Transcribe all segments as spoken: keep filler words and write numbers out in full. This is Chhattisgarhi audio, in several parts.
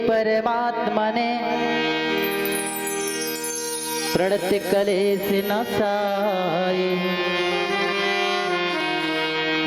परमात्मा ने प्रणत कलेश नसाए।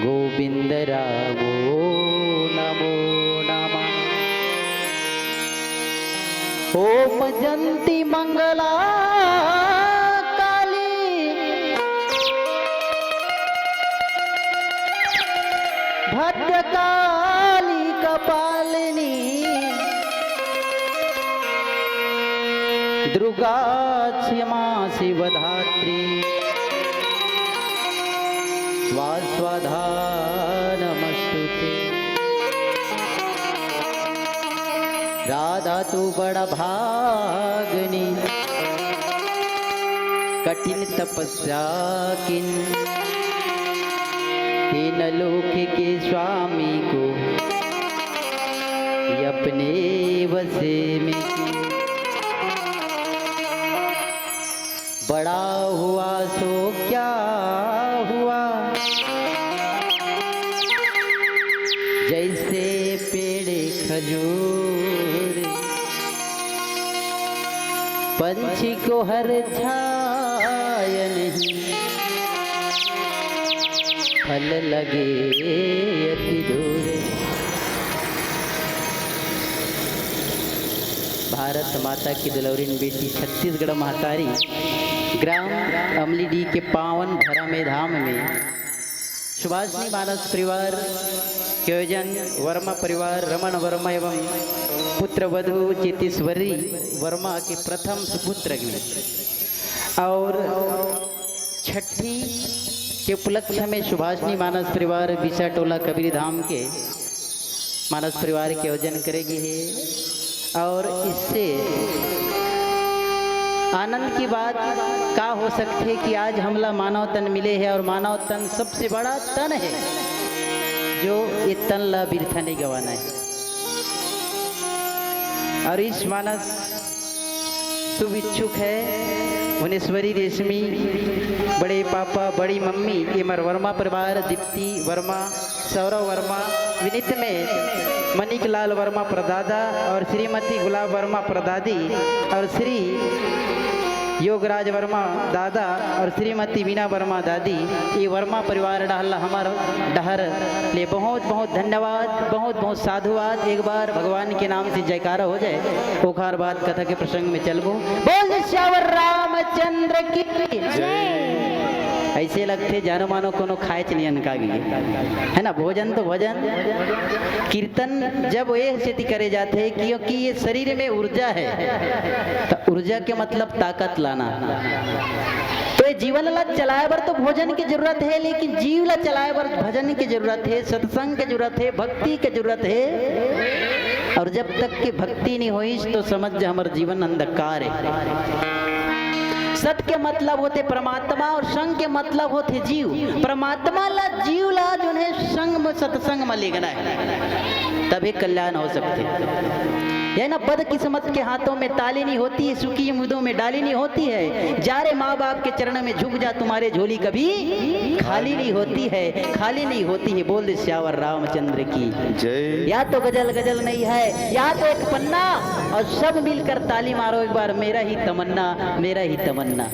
गोविंद रामो नमो नमः। ओम जंती मंगला काली, भद्रकाली कपालिनी, दुर्गा क्षमा शिवधात्री, स्वास्वाधा नमस्तुते। राधा तू बड़ा भागनी, कठिन तपस्या किन, तीन लोक के स्वामी को ये अपने वश में किन। बड़ा हुआ सो क्या हुआ, जैसे पेड़ खजूर, पंछी को हर छाया नहीं, फल लगे अति दूर। भारत माता की दुलौरिन बेटी छत्तीसगढ़ महतारी, ग्राम अमलीडीह के पावन धरम ए धाम में सुभाषिनी मानस परिवार के आयोजन वर्मा परिवार रमन वर्मा एवं पुत्र वधु चेतेश्वरी वर्मा के प्रथम सुपुत्र अग्नि और छठी के उपलक्ष्य में सुभाषिनी मानस परिवार बिसा टोला कबीर धाम के मानस परिवार के आयोजन करे गे हे और इससे आनंद की बात का हो सकथे कि आज हमला मानव तन मिले हे और मानव तन सबसे बड़ा तन हे, जो ये तन ला बिरथा नहीं गवाना हे। और इस मानस शुभ इच्छुक हे भुवनेश्वरी रेशमी, बड़े पापा, बड़ी मम्मी, एमर वर्मा परिवार, दीप्ति वर्मा, सौरव वर्मा, विनीत में मणिक लाल वर्मा परदादा और श्रीमती गुलाब वर्मा परदादी और श्री योगराज वर्मा दादा और श्रीमती वीना वर्मा दादी। ये वर्मा परिवार डहर ला हमर डहर ले बहुत बहुत धन्यवाद, बहुत बहुत साधुवाद। एक बार भगवान के नाम से जयकारा हो जाए, ओखर बाद कथा के प्रसंग में चलबो। बोल सियावर रामचंद्र की जय। ऐसे लगथे जानो मानो कोनो खाए च नियन का गे, है ना? भोजन तो भोजन, कीर्तन जब ये सेती करे जाथे क्योंकि ये शरीर में ऊर्जा है, तो ऊर्जा के मतलब ताकत लाना। तो ये जीवन ला चलाए बर तो भोजन की जरूरत है, लेकिन जीव ला चलाए बर भजन की जरूरत है, सत्संग की जरूरत है, भक्ति की जरूरत है। और जब तक कि भक्ति नहीं होइस तो समझ जा हमर जीवन अंधकार है। सत के मतलब होथे परमात्मा और संग के मतलब होथे जीव। परमात्मा ला, जीव ला जोन हे संग में, सत्संग में लेगना है, तभे कल्याण हो सकथे। ये ना, बदकिस्मत के हाथों में ताली नहीं होती है, सुखी उम्मीदों में डाली नहीं होती है। जा रे माँ बाप के चरण में झुक जा, तुम्हारे झोली कभी खाली नहीं होती है, खाली नहीं होती है। बोल दे सियावर रामचंद्र की जय। या तो गजल गजल नहीं है, या तो एक पन्ना। और सब मिलकर ताली मारो एक बार, मेरा ही तमन्ना, मेरा ही तमन्ना।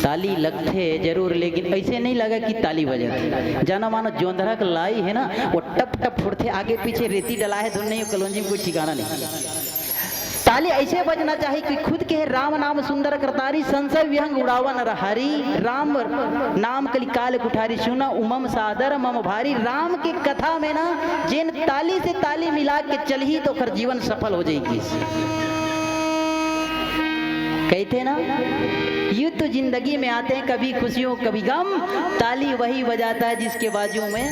ताली लगथे जरूर, लेकिन ऐसे नहीं लगा कि ताली बजत। जाना मानो जोंधरा के लाई है ना, वो टप टप फुटथे, आगे पीछे रेती डला है, धुन नहीं, कलौंजी में कोई ठिकाना नहीं। ताली ऐसे बजना चाहिए कि खुद के राम नाम सुंदर करतारी, संशय विहंग उड़ावन रहारी, राम नाम कलि काल कुठारी, सुना उमम सादर मम भारी। राम के कथा में ना, जेन ताली से ताली मिला के चलही तो ओकर जीवन सफल हो जाएगी। कहते ना, यूं तो जिंदगी में आते हैं कभी खुशियों कभी गम, ताली वही बजाता है जिसके बाजू में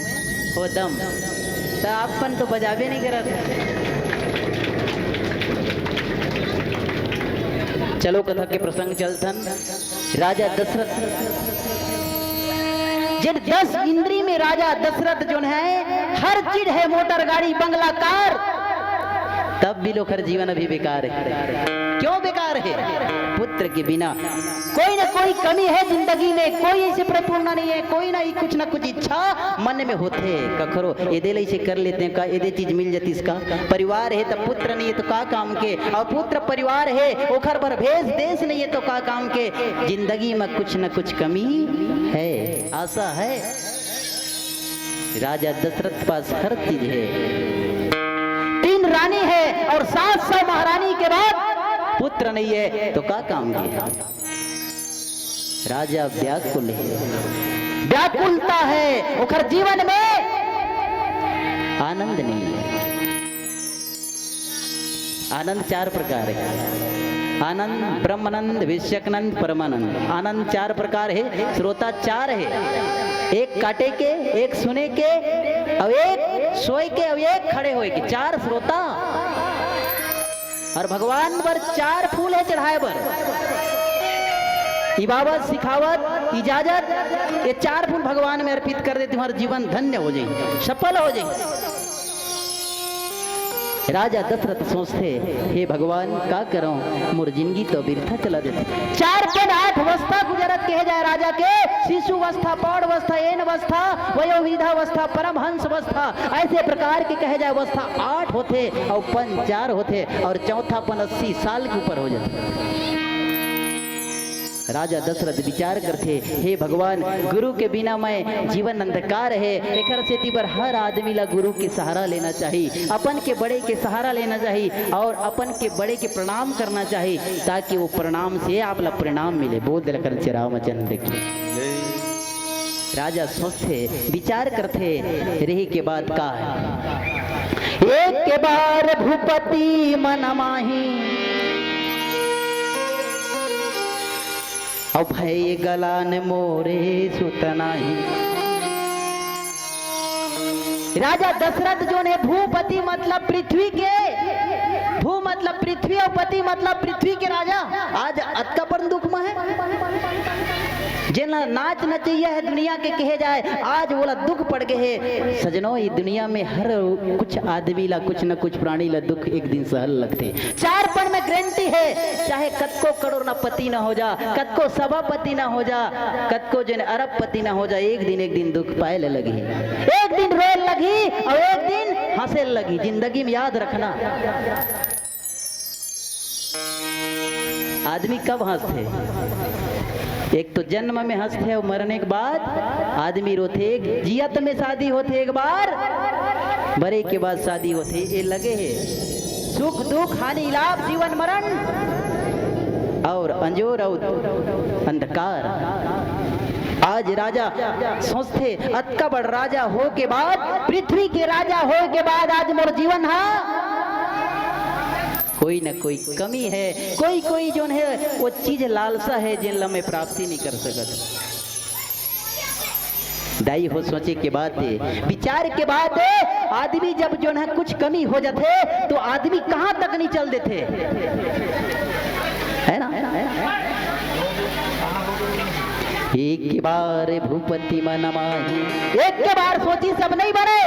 हो दम। तो आपन तो बजाबे नहीं करत। चलो कथा के प्रसंग चलथन। राजा दशरथ, जिन दस इंद्री में राजा दशरथ जोन है, हर चीज है, मोटर गाड़ी बंगला कार, तब भी ओकर जीवन अभी बेकार है। क्यों बेकार है? पुत पुत्र के बिना कोई ना कोई कमी है जिंदगी में, कोई ऐसे परिपूर्ण नहीं है, कोई ना ही कुछ ना कुछ इच्छा मन में होथे कखरो, एदे ले इसे कर लेते हैं का, एदे चीज मिल जातीस का। परिवार है तो पुत्र नहीं है तो का काम के, और पुत्र परिवार है ओखर बर भेष देश नहीं है तो का काम के। जिंदगी में कुछ ना कुछ कमी है, आशा है। राजा दशरथ पास हर चीज है, तीन रानी है और सात सौ महारानी के बाद पुत्र नहीं है तो का काम के। राजा व्याकुल है, व्याकुलता है, ओखर जीवन में आनंद नहीं है। आनंद चार प्रकार है, आनंद, ब्रह्मानंद, विषयकनंद, परमानंद। आनंद चार प्रकार है, श्रोता चार है, एक काटे के, एक सुने के, और एक सोए के, और एक खड़े होए के, चार श्रोता। और भगवान बर चार फूल है चढ़ाए बर, इबावत, सिखावत, इजाजत। ये चार फूल भगवान में अर्पित कर दे, तुम्हारा जीवन धन्य हो जाए, सफल हो जाए। राजा दशरथ सोचथे, हे भगवान, का करंव, मोर जिंदगी तो बिरथा चला देथे। चार पन आठ अवस्था गुजरत कहे जाए राजा के, शिशु अवस्था, प्रौढ़ अवस्था, एन अवस्था, वयोवृद्धावस्था, परमहंस अवस्था, ऐसे प्रकार के कहे जाए अवस्था आठ होथे और पन चार होथे और चौथा पन अस्सी साल के ऊपर हो जाथे। राजा दशरथ विचार करथे, हे भगवान, गुरु के बिना मैं जीवन अंधकार है, एकर सेती बर हर आदमी ला गुरु के सहारा लेना चाही, अपन के बड़े के सहारा लेना चाही और अपन के बड़े के प्रणाम करना चाही, ताकि वो प्रणाम से आप ला परिणाम मिले। बोल दिल कर रामचंद्र की। राजा सोचथे, विचार करथे, रहे के बाद का है? एक के बार भूपति मन माही, अउ भय गलान मोरे सुत नाही। राजा दशरथ जोन हे, भूपति मतलब पृथ्वी के, भू मतलब पृथ्वी अउ पति मतलब पृथ्वी के राजा, आज अतका बड़ दुख में है। जेन ला नाच नचैया है दुनिया के कहे जाए, आज वोला दुख पड़ गए हे। सजनो, ये दुनिया में हर कुछ आदमी ला, कुछ न कुछ प्राणी ला दुख एक दिन सहल लगथे। चार पन में गारंटी है, चाहे कतको करोड़पति ना हो जा, कतको सभापति ना हो जा, कतको जेन अरबपति ना हो जा, एक दिन, एक दिन दुख पाए ले लगही, एक दिन रोए लगही अउ एक दिन हंसे लगही। जिंदगी में याद रखना, आदमी कब हंसथे? एक तो जन्म में हंसथे अउ मरने के बाद आदमी रोथे। एक जियत में शादी होथे एक बार, मरे के बाद शादी होथे। ये लगे हे सुख दुख हानि लाभ जीवन मरण अउ अंजोर अउ अंधकार। आज राजा सोचथे, अतका बड़ राजा हो के बाद, पृथ्वी के राजा हो के बाद आज मोर जीवन हा कोई न कोई कमी है, कोई कोई जोन है वो चीज लालसा है, जेन ला मैं प्राप्ति नहीं कर सकत। दाई हो, सोचे के बात है, विचार के बात है। आदमी जब जोन है कुछ कमी हो जाथे तो आदमी कहाँ तक नहीं चल देथे, है ना? एक बार भूपति मन माही, एक के बार सोची सब नहीं बने,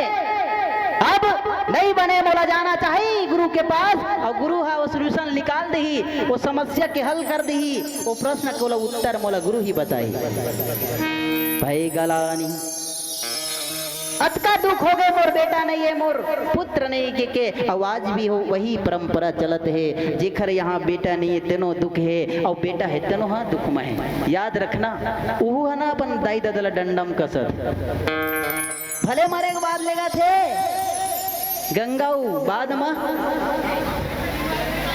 अब नहीं बने, मोला जाना चाहिए गुरु के पास, और गुरु हा वो solution निकाल दही, वो समस्या के हल कर दही, वो प्रश्न को ला उत्तर मोला गुरु ही बताई। भय गलानी, अतका दुख हो गए, मोर बेटा नहीं है, मोर पुत्र नहीं के, के आवाज भी हो, वही परंपरा चलत है। जेखर यहाँ बेटा नहीं है, तेनो दुख है, और बेटा है, तेनो हाँ दुख में है। याद रखना, उहू है ना अपन दाई ददा ला डंडम कसत, भले मरे के बाद लेगा थे गंगा उ बाद मा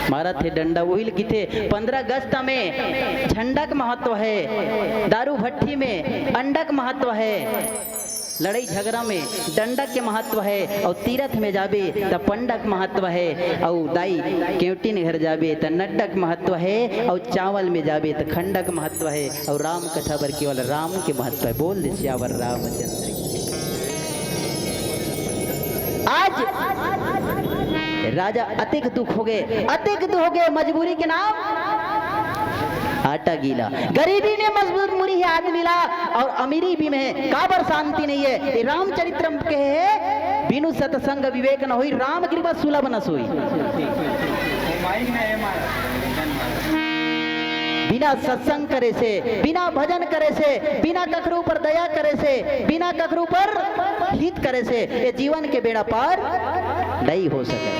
मारा थे डंडा। उहिल किथे पंद्रह अगस्त में झंडा के महत्व है, दारू भट्टी में अंडा के महत्व है, लड़ाई झगड़ा में डंडा के महत्व है, और तीरथ में जाबे त पंडा के महत्व है, और दाई केवटिन घर जाबे त नड्डा के महत्व है, और चावल में जाबे त खंडा के महत्व है, और राम कथा बर केवल राम के महत्व है। बोल दे सियावर रामचंद्र की। आज राजा अतेक दुख हो गए, अतेक दुख हो गए, मजबूरी के नाम आटा गीला। गरीबी में मजबूरी है आदमी ला, और अमीरी भी में काबर शांति नहीं है। ये रामचरित्र में कहे है, बिनु सतसंग विवेक न होई, राम कृपा सुलभ न सोई। बिना सत्संग करे से, बिना भजन करे से, बिना कखरू पर दया करे से, बिना कखरू पर हित करे से ये जीवन के बेड़ा पार नहीं हो सके।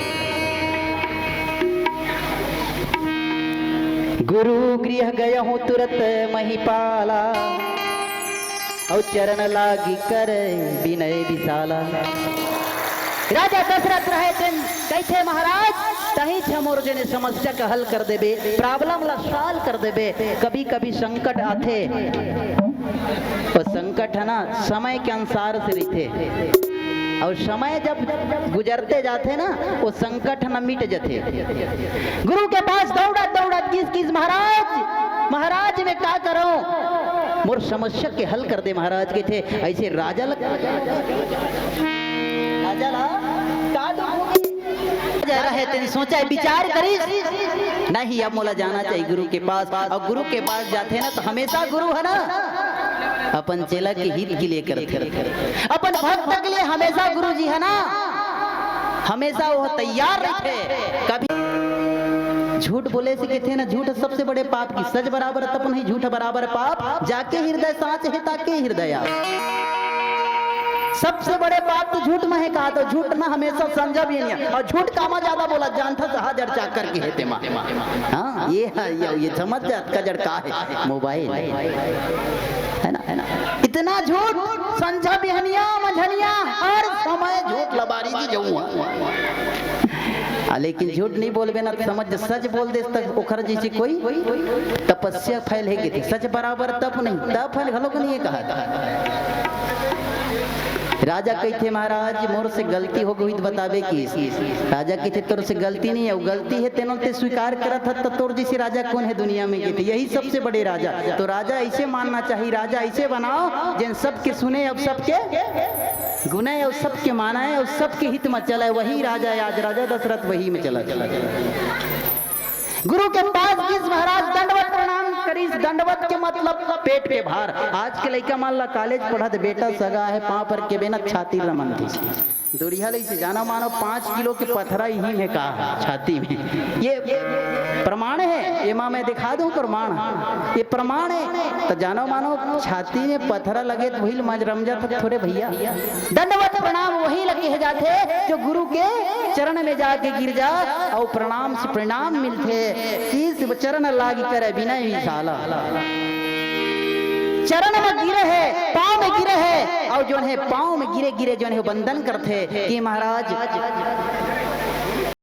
गुरु गृह गयहूँ तुरत महिपाला, अउ चरण लागी करे बिनय विशाला। राजा दशरथ रहे तेन कहिथे, महाराज, तही छ मोर जेने समस्या का हल कर देबे, problem ला solve कर देबे। कभी कभी संकट आथे, वो संकट है ना, समय के अनुसार से रहिथे, अउ समय जब गुजरते जाथे ना, वो संकट ना मिट जथे। गुरु के पास दौड़त दौड़त गिस गिस, महाराज, महाराज, मैं का करूं, मोर समस्या के हल कर दे महाराज, कहिथे। ऐसे राजा ला, राजा ला का दुख होगे? राजा रहे तेन सोचा, विचार करिस, नहीं, अब मोला जाना चाहिए गुरु के पास। अउ गुरु के पास जाथे ना, तो हमेशा गुरु है ना, अपन चेला के हित के लिए करथे, अपन भक्त के लिए हमेशा गुरु जी है ना, हमेशा वो तैयार रहिथे। कभी झूठ बोले से कहिथे ना, झूठ सबसे बड़े पाप की, सच बराबर तप नहीं, झूठ बराबर पाप, जाके हृदय साँच हे, ताके हृदय आँच। सबसे बड़े पाप तो झूठ में हे कहा, तो झूठ ना हमेशा संझा बिहनिया, अउ झूठ कामा ज्यादा बोला, जानथस हा जड़ चाकर के हे तेमा। हाँ, ये है, ये, ये समझ जा, अतका जड़ का हे, mobile। है ना, है ना? इतना झूठ, संझा बिहनिया, मंझनिया, हर समय झूठ लबारी जी जऊँ। आ, लेकिन झूठ नहीं बोलबे ना, तो समझ, सच बोल देस, त ओखर जैसे कोई तपस्या फैल हे कहिथे। सच बराबर तप नहीं, तप फैल घलो नहीं हे कहा। राजा कहिथे, महाराज, मोर से गलती हो गई तो बताबे कि। राजा कहिथे, तोर से गलती नहीं हे, गलती हे तेनो ते स्वीकार करत हस, त तोर जैसे राजा कौन हे दुनिया में, कहिथे। यही सबसे बड़े राजा। तो राजा ऐसे मानना चाहिए, राजा ऐसे बनाओ, जेन सबके सुने, अब सबके गुने, अउ सबके माने, अउ सबके हित में चले, वही राजा हे। आज राजा दशरथ वही में चलत हे। गुरु के पास गिस महाराज, दंडवत प्रणाम करिस। दंडवत के मतलब पेट के भार। आज के लइका मन ला college पढ़त, बेटा सगा हे, पाँव पर के बेनत छाती ल मनथे। दूरिहा ले से जानो मानो पाँच किलो के पथरा इही में का हे, छाती में। ये प्रमाण हे, एमा मैं दिखा दूं प्रमाण, ये प्रमाण हे। तो जानो मानो छाती में पथरा लगे तो वही ल मजरम जात थोरे भैया। दंडवत प्रणाम वही ल कहे जाथे जो गुरु के चरण में जाके गिर जा, अउ प्रणाम से प्रणाम मिलथे। शीश चरण लागी करे बिनय विशाला। चरण में गिरे हे, पाँव में गिरे हे, अउ जोन हे पाँव में गिरे गिरे जोन हे वंदन करथे कि महाराज,